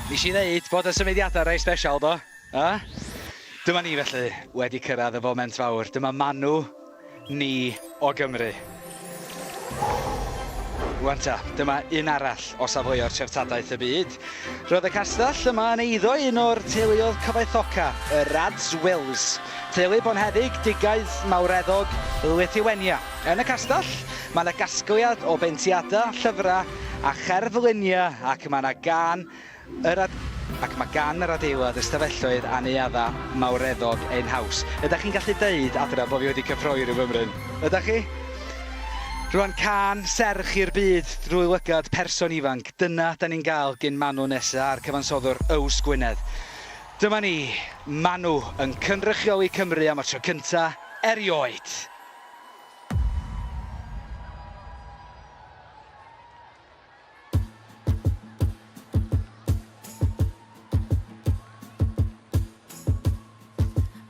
Nes i ddeud bod y symudiadau reit special do? A? Dyma ni felly wedi cyrraedd y foment fawr. Dyma Manw ni o Gymru. Rwan ta, dyma un arall o safleoedd treftadaeth y byd. Roedd y castell yma yn eiddo un o'r teuluoedd cyfoethoca, y Radziwills. Teulu bonheddig, dugaidd, mawreddog Lithuania. Yn y castell, mae yna gasgliad o beintiadau, llyfrau a cherfluniau ac mae yna gân Yr ad- ac mae gan yr adeilad ystafelloedd a neuaddau mawreddog ein haws. Ydach chi'n gallu deud adra bo' fi wedi cyffroi rhyw fymryn? Ydach chi? Rwan cân serch i'r byd drwy lygad person ifanc, dyna 'dan ni'n gael gin Manw nesa a'r cyfansoddwr Yws Gwynedd. Dyma ni, Manw yn cynrychioli Cymru am y tro cynta erioed!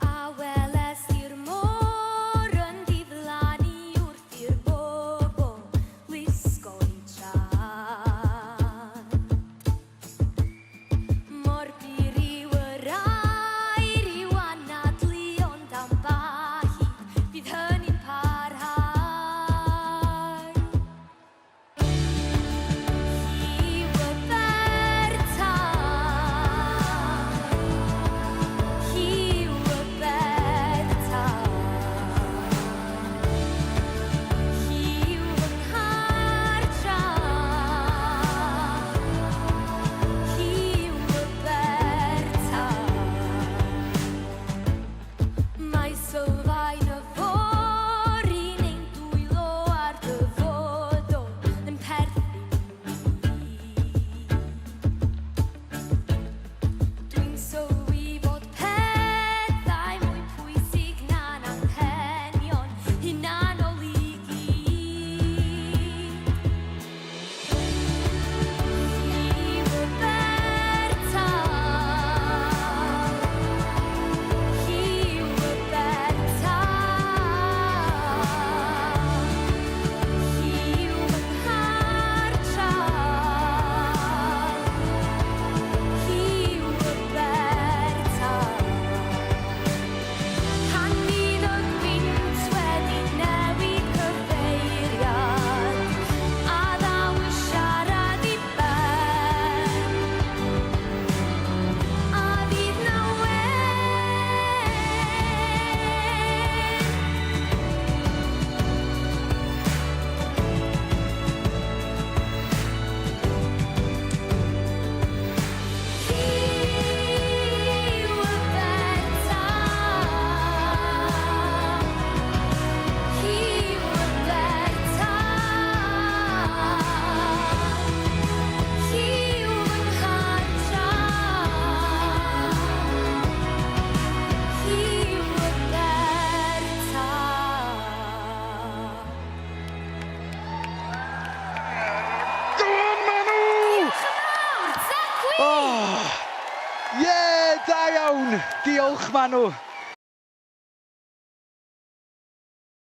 A weles i'r môr yn diflannu wrth i'r bobl wisgo'u traed. Mor bur yw yr aer i'w anadlu ond am ba hyd fydd hynny'n parhau? Mae sylfaen y fory'n ein dwylo a'r dyfodol yn perthyn i ni. Dwi'n sylwi fod pethau mwy pwysig na'n anghenion hunanol i gyd. Pan fydd y gwynt wedi newid cyfeiriad, a ddaw y siarad i ben, a fydd 'na wen. Go on Manu! Diolch yn fawr! Tacwi! Oh! Ie, da iawn! Diolch Manu!